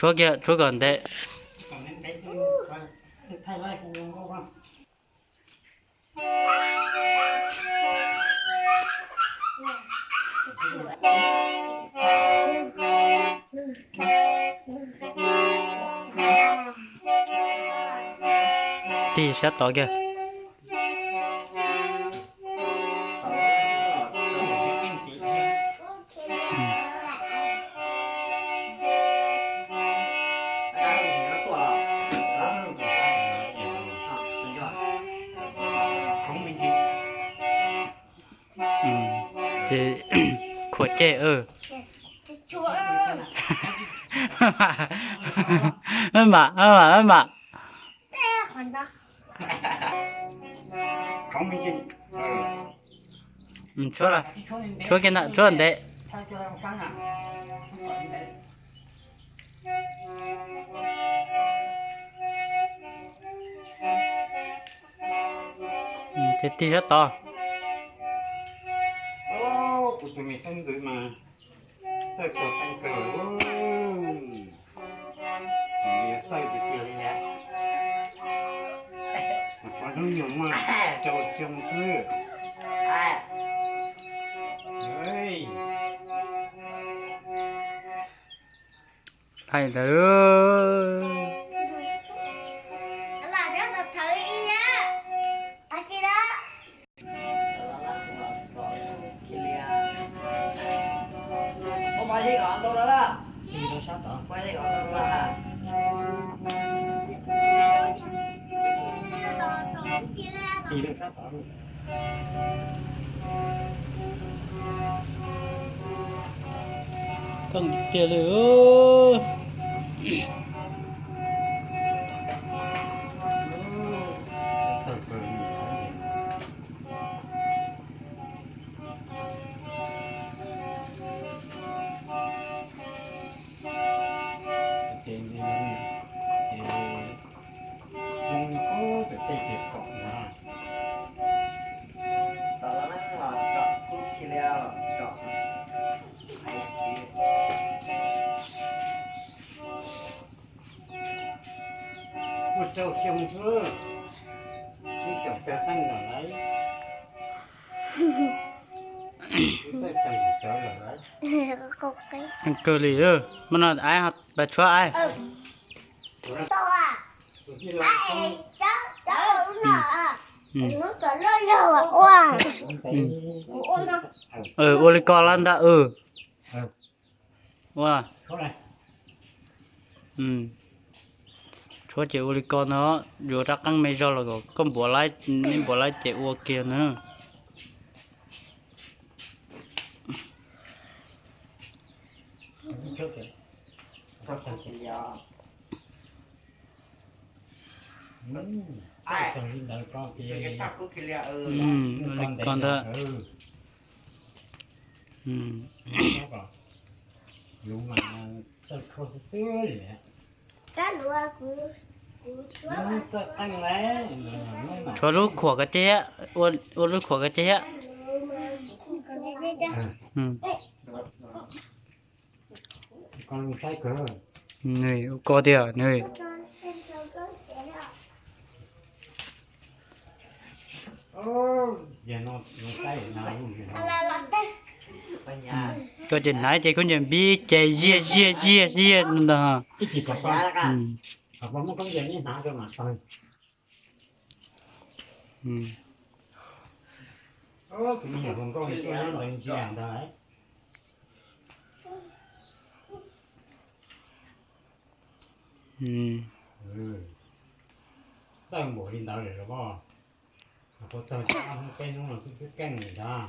Tshuab kiag, tshuab kom ntev. Tig sab tod kiag. Ces khuam ceg. Maj mam, maj mam, maj mam. Tshuab kiag ntawm, tshuab ntev. Ces tig sab tod. Kuv tus me xeeb ntxwv mas txawj kawg, txawj tiag tiag li lawm. Qhov hnub nyoog muaj rau xyoo xwb. Hais ntawd. Koj tiag li. Muaj rau xyoo xwb, ib xyoos cog qeej lawm lauj. Kawg li, muaj no aib, pab tshuab aib. Ua li ko lawm ntag. Ua, tshuab ces ua li ko no, yuav rab qeej me zog los kom koj npuav laib, neb npuav laib ces ua kiag na. Ua li ko ntag. Tshuab lub khuam ko ceg thiab, ua lub khuam ko ceg thiab. Nws ua ko tiag nws. Koj ces hnav ces koj nyiam npib ces ziag ziag ziag ziag ntag. Txawj npaum li ntawd lawm los pob, puas txog peb hnub no twb twb keej lawm ntag.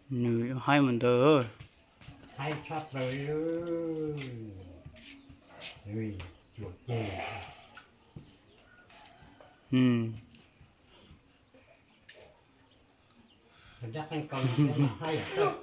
Nws haib mus ntawd. Haib tshaj plaws li. Cuam ceg. Rab qeej ko mas haib yam.